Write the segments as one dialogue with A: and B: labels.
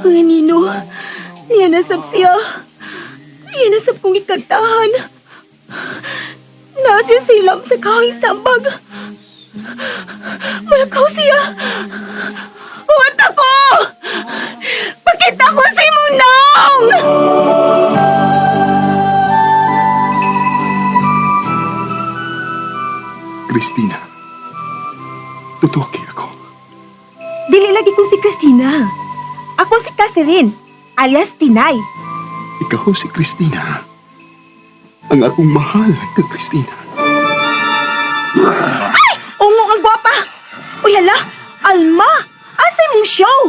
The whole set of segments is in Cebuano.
A: Mga nino, niya nasab siya. Niya nasab kong ikagtahan. Nasiya silam sa kahing sambag. Malakaw siya. Huwat ako! Pakita ko sa imong naong!
B: Christina, totoo kay ako.
A: Dili lagi ko si Christina. Ako si Catherine, alias Tinay.
B: Ikaw si Christina. Ang akong mahal ka, Christina.
A: Ungo ang gwapa! Uy, hala! Alma! Asa imong show?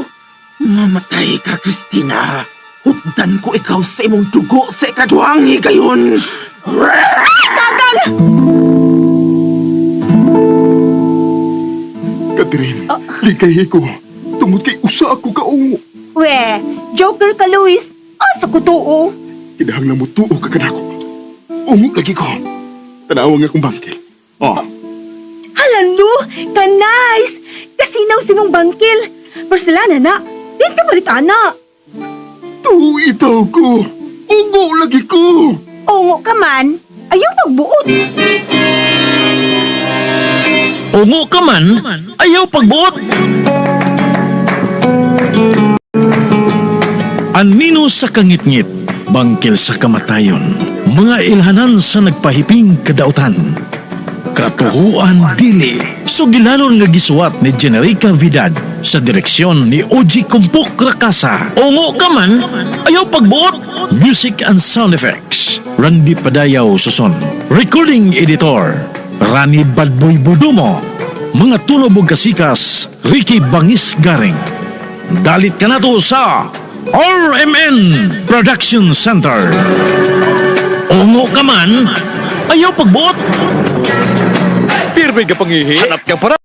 C: Mamatay ka, Christina. Hutdan ko ikaw sa imong dugo sa ikaduhang higayon.
A: Kagang!
B: Catherine, likay ko. Tungod kay usa ako kaungo.
A: We, joker ka, Luis. Asa ko tuo?
B: Kinahanglan mo tuo ka kanako. Ungo lagi ko. Tanawa nga akong bangkil. Oh,
A: Hala, Lu! Ka-nice! Kasinaw si mong bangkil. Porcelana na. Din ka palit, ana.
B: tuo itaw ko. Ungo lagi ko.
A: Ungo ka man, ayaw pagbuot.
D: Ungo ka man, ayaw pagbuot. Anino sa kangitngit, bangkil sa kamatayon, mga ilhanan sa nagpahiping kadautan. Katuhuan dili, sugilanon nga gisuwat ni Generica Vidad sa direksyon ni Oji Kumpok Rakasa. Ungo ka man, ayaw pagbuot. Music and sound effects, Randy Padayaw Suson. Recording editor, Rani Badboy Budumo. Mga tunog ug kasikas, Ricky Bangis Garing. Dalit ka na to sa RMN Production Center. Ungo ka man, ayaw pagbuot.
E: Pirmi ka pangihi. Hanap ka para.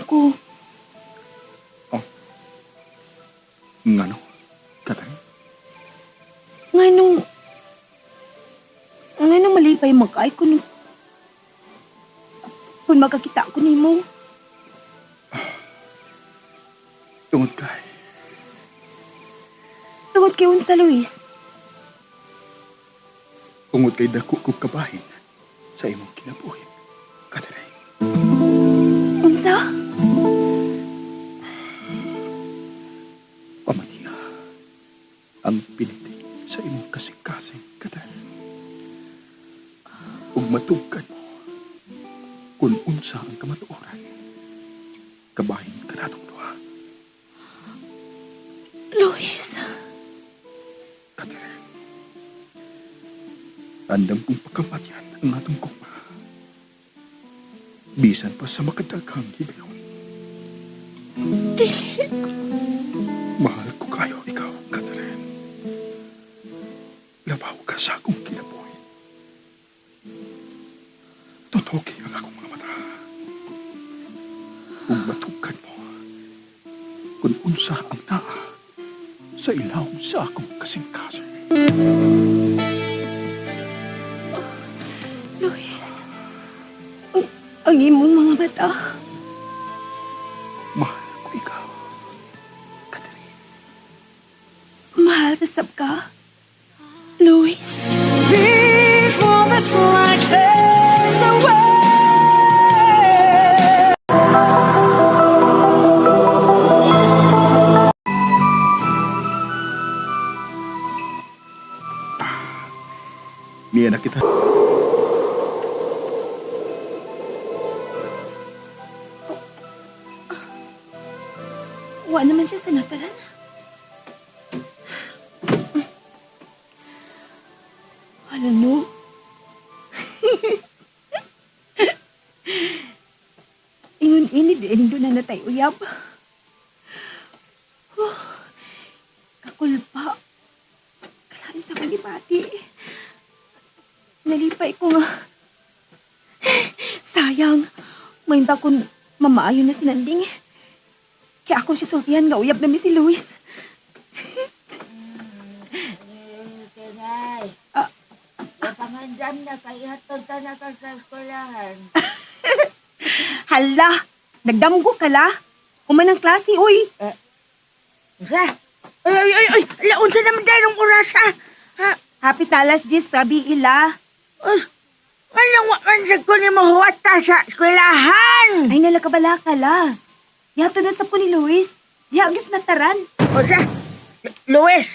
A: Ko.
B: Ngano? Catherine?
A: Nganong malipay magkay kung magkakita ko nimo.
B: Tungod kay.
A: Tungod kay unsa, Luis?
B: Tungod kay dako ko kabahin sa imong kinabuhi. Catherine.
A: Unsa?
B: Pamatiya ang pinitik sa imong kasing-kasing, Catherine. Ug matugkad mo kung unsa ang kamatuoran. Kabahin ka natong duha.
A: Luis.
B: Catherine. Andam kong pagkamatyan ang atong gugma. Bisan pa sa makadaghang higayon.
A: Dili.
B: Mahal ko kayo ikaw, Catherine. Labaw ka sa akong kinabuhi. Tutuki ang akong mga mata. Ug matugkad mo kung unsa ang naa sa ilawom sa akong kasing-kasing.
A: Luis. Ang imong mga mata.
B: Mahal ko ikaw, Catherine.
A: Mahal na sab ka, Luis.
F: Before this light fades away.
B: Niya na kita.
A: Wa naman siya sa natalan. Hala, no. Ingon ini diin doon na natay uyab. Oh, kakulpa. Kalain sa akong gibati. Nalipay ko nga. Sayang. May kung mamaayo na si Nanding. Kaya ako siya sultihan nga uyab na mi si Luis.
G: Tinay.
A: Ah.
G: Napangandam na kay hatod ta na ka sa eskwelahan.
A: Hala! Nagdamgo ka la. Human ang klase, uy.
G: Unsa? Ay, ay, ay, ay, ala, unsa naman dahil ang oras, ha? Ha?
A: Happy talas, Jis, sabi ila.
G: Uy, anong wakan sa ko ni mahuwata sa eskwelahan?
A: Ay, nalakabala ka la. Yato na sa po ni Luis. Yagis na taran.
G: Unsa? Luis,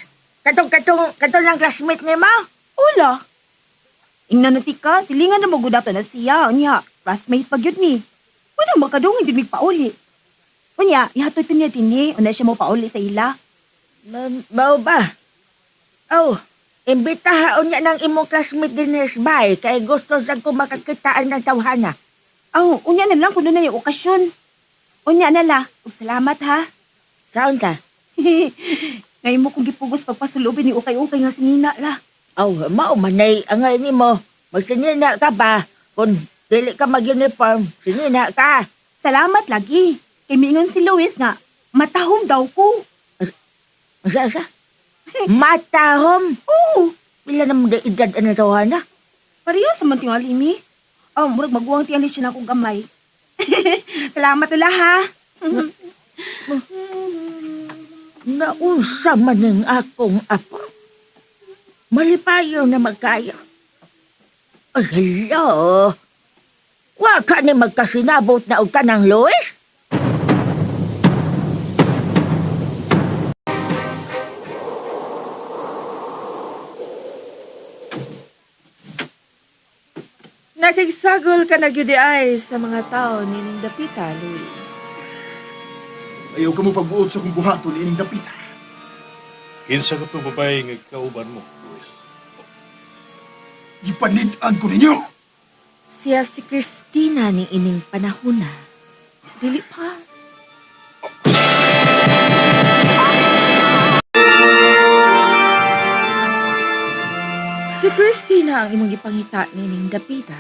G: katong, katong, katong lang classmate ni mo?
A: Ula. Ingnan na tika, silingan na magudato na siya. Unya, classmate pag yun ni. Wala makadungin din pauli. Unya, ihatod to niya din eh. Una siya mo pauli sa ila.
G: Mao ba? Oh, imbitaha unya ng imong classmate din bay kay gusto sa ko makakitaan ng tawhana.
A: Aw, unya na lang kuno na yung okasyon. Unya na la. Ug salamat ha.
G: Kaon ka?
A: Ngayon mo kong gipugos pagpasulubin ni ukay-ukay nga sinina la.
G: Aw, mao manay angay nimo. Magsinina ka ba? Kung dili ka mag-uniform, sinina ka.
A: Salamat lagi. Kay miingon si Luis nga, matahom daw ko.
G: Asa, asa? Matahom?
A: Oo,
G: Pila naman da edad ang tawhana?
A: pareho sa man tingali mi. Oh, murag maguwang tingali siya na akong gamay. Salamat ula ha.
G: Naunsa man ang akong apo. Malipayo na magkaya. Ay, hello. Wa ka ni magkasinabot na og kanang Luis?
H: Nakigsagol ka na gyud ay sa mga tao nining dapita, Luis.
B: Ayaw ka mo pagbuot sa kong buhaton ining dapita.
I: Kinsa ka to babae nga kauban mo, Luis?
B: Gipanid-an ko ninyo!
H: Siya si Christina ni ining panahona. Dili pa. Si Christina ang imong gipangita nining dapita.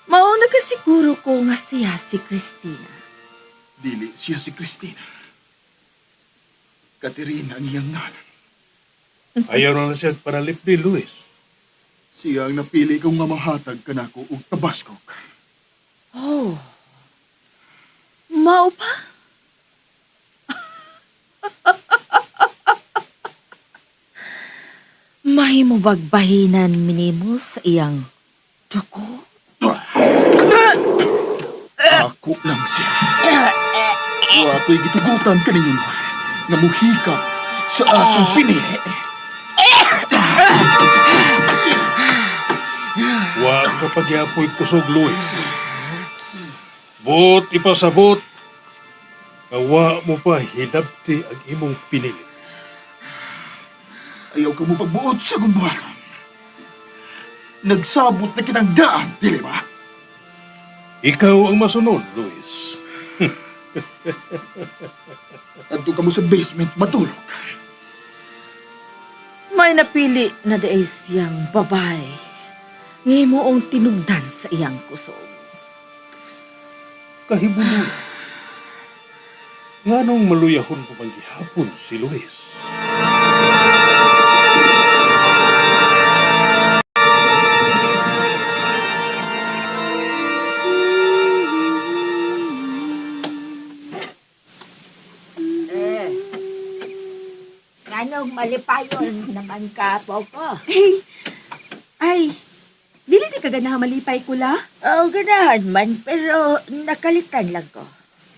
H: Mao nakasiguro ko nga siya si Christina.
B: Dili siya si Christina. Katerina ang iyang ngalan.
I: Ayaw na na siya panalipdi, Luis.
B: Siya ang napili kong nga mahatag kanako og tabaskok.
H: Oh. Mao pa?
G: Mahimo bagbahinan minimo sa iyang duko?
B: Ako lang siya. Wa ko'y gitugutan kaninyo nga muhikap sa akong pinili.
I: Wa ka pagyapoy kusog, Luis. Bot ipasabot. Nga wa mo pa hinabti ang imong pinili.
B: Ayaw ka mo pagbuot sa akong buhaton. Nagsabot na kitang daan, dili ba?
I: Ikaw ang masunod, Luis.
B: Adto ka mo sa basement matulog.
H: May napili na diay siyang babae. Ngimuong tinugdan sa iyang kusog.
I: Kahibulo. Nganong maluyahon pa man gihapon si Luis?
G: Eh. Nganong malipayon naman ka, Poco?
A: Ay, dili di ka ganahan malipay ko la.
G: Oh, ganahan man, pero nakalitan lang ko.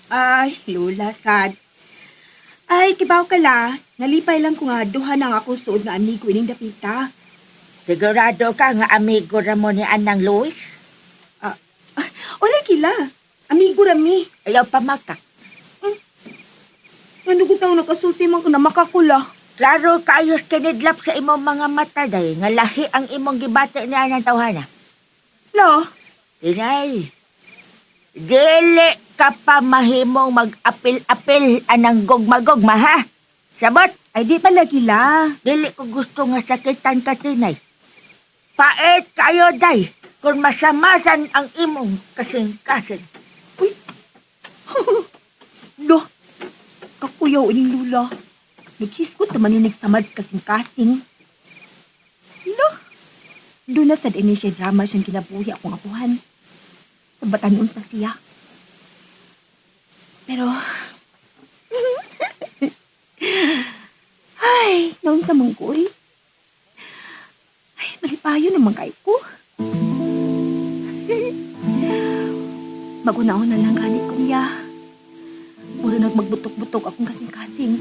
A: Ay, Lola, sad. Ay, kibaw ka la. Nalipay lang ko nga duha na nga akong suod nga amigo ining dapita.
G: Sigurado ka nga amigo ra mo ni Anang Luis?
A: Ah, wala kila. Amigo rami.
G: Ayaw pamakak.
A: Nga nugot ang nakasulti man ko na makakula.
G: Klaro kaayos kinidlap sa imong mga mata day nga lahi ang imong gibati ni Anang tawhana.
A: La,
G: Tinay, dili ka pa mahimong mag-apil-apil anang gugma-gugma, ha? Sabot,
A: ay di pala kila.
G: dili ko gusto nga sakitan ka, Tinay. Pait kayo, day, kung masamasan ang imong kasing-kasing.
A: Lo, kakuyaw ining lula. Naghisgot naman yung nagsamad sa kasing-kasing. Lo, doon na sad ini siya drama siyang kinabuhi akong apuhan. Sa batanon pa siya. Pero, ay, naon sa mangkoy. Ay, malipayo naman kay ko. Maguna-una lang gani ko niya. Mura nagmagbutok-butok akong kasing-kasing.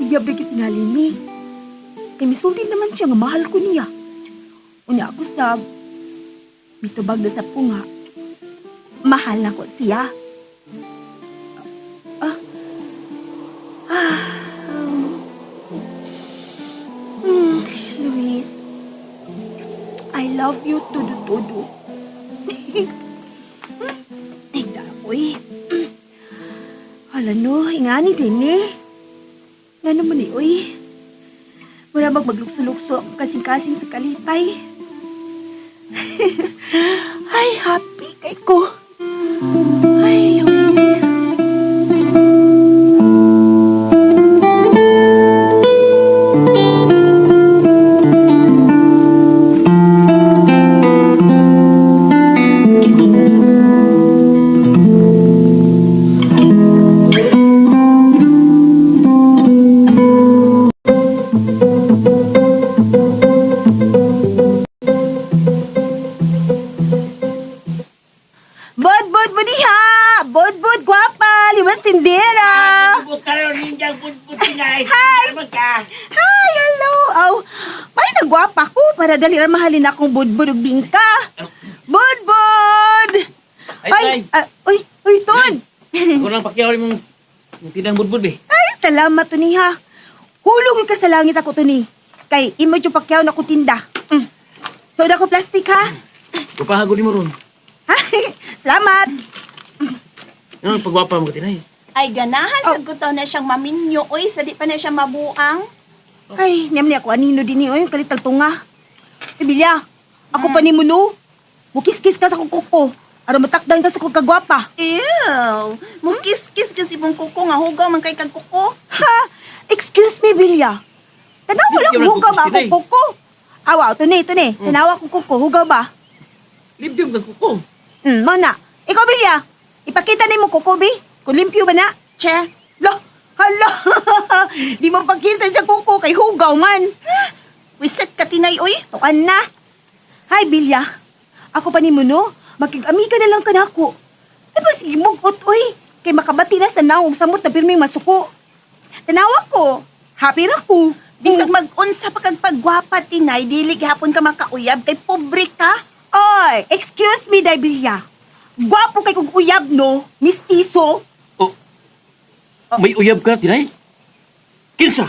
A: Uyab na tingali mi. Kay misulti naman siya nga mahal ko niya. Unya ako sab, mitubag na sa punga. Mahal na ko siya. Ah. Ah. Luis, I love you todo-todo. Ay, dakoy. Hala no, ingani din eh. Nga naman eh, uy. Mura maglukso-lukso ang kasing-kasing sa kalipay. Ay, happy kay ko. Ay, Luis. Bod, bod, budiha! Bod, bod, gwapa! Limas tindera! Hi! Hi, hello! Aw, may nagwapa ko para dali ra mahalin akong budbud ug bingka. Budbud!
J: Ay,
A: Ay, ah, uy, uy, Tod!
J: Ako lang pakiyaw mong yung tinang budbud eh.
A: Ay, salamat, Tuni, ha. Hulog ka sa langit ako, Tuni. Kay, imo yung pakyaw na ko tinda. So, ko plastic, ha?
J: Kupahagod mo ron.
A: Ha? Salamat!
J: Ano ang pagwapa mo tinay?
K: Ay, ganahan sa guto na siyang maminyo. Uy, sa di pa na siya mabuang.
A: Ay, niyam niya ako anino din eh. Oy, kalitag tunga. Ay, Bilya, ako pa ni Muno. Mukis-kis ka sa kong kuko. Aron matakdan ka sa kong kagwapa.
K: Ew! Mukis-kis kasi mong kuko nga hugaw man kay kag kuko.
A: Ha? Excuse me, Bilya. Tanawa lang
J: Di ka
A: hugaw ba
J: nagkukis,
A: akong kuko? Awa, tuni, tuni. Tanawa akong kuko. Hugaw ba?
J: Libyog ng kuko.
A: Mo na. Ikaw, Bilya, ipakita ni mo kuko, bi. Kung limpyo ba na?
K: Che,
A: Lo, hala. Di mo pagkita siya kuko kay hugaw man.
K: wiset ka tinay, uy.
A: Tuan na. Hi, Bilya. Ako pa ni Muno, makig-amiga na lang ka na ako. Ay, pa sige mugot, uy. Kay makabati na sa naong samot na pirming masuko. Tanawa ko. Happy ra ko.
K: Bisag mag-unsa pa kag pagwapa tinay, dili gihapon ka makauyab kay pobre ka.
A: Oy, excuse me, Day Bilya. Gwapo kay kog uyab, no? Mistiso.
J: Oh, may uyab ka tinay? Kinsa?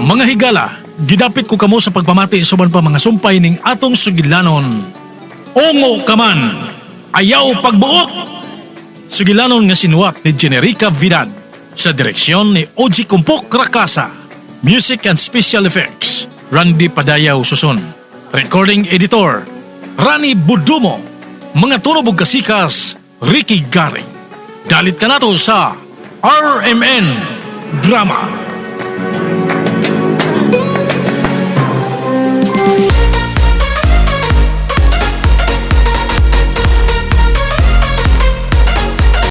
D: Mga higala, gidapit ko kamo sa pagpamati sa pa mga sumpay ning atong sugilanon. Ongo ka man, ayaw pagbuot! Sugilanon nga sinuwat ni Generica Vidad sa direksyon ni Oji Kumpok Rakasa. Music and Special Effects, Randy Padayaw Susun. Recording Editor, Rani Budumo. Mga tunog ug kasikas, Ricky Garing. Dalit ka nato sa RMN Drama.